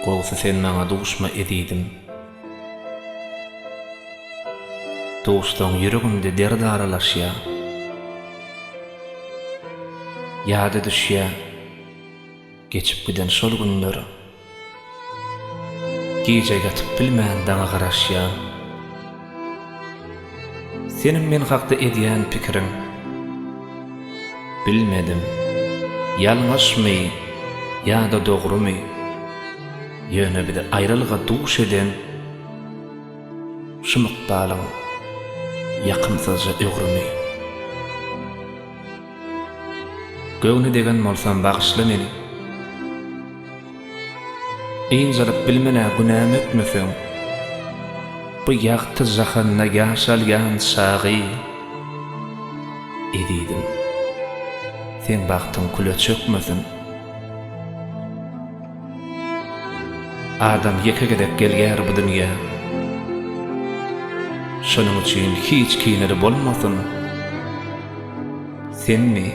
Gowsy sen maňa duşma ezizim. Duşsaň ýüregimde dert aralaşýa. Ýada düşýä geçip giden şol günler. Gije ýatyp bilmän daňa garaşýan. Seniň men hakda edýän pikiriň. Bilmedim, ýalňyşmy ýa-da dogrumy, ýöne bizi aýralyga duş eden şum ykbalyň ýakymsyzja öwrümi. Göwne degen bolsam bagyşla meni. Ynjalyp bilmen-ä günäm ötmeseň. Bu ýagty jahanda ýaşalýan çagy. Ezizim, seň bagtyň küle çökmesin. Adam ýeke gezek gelýär bu dünýä. Şonuň üçin hiç kineli bolmasyn. Senmi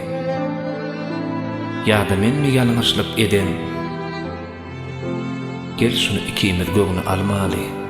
ýa-da menmi ýalňyşlyk eden? Gel şuny ikimiz göwne almaly.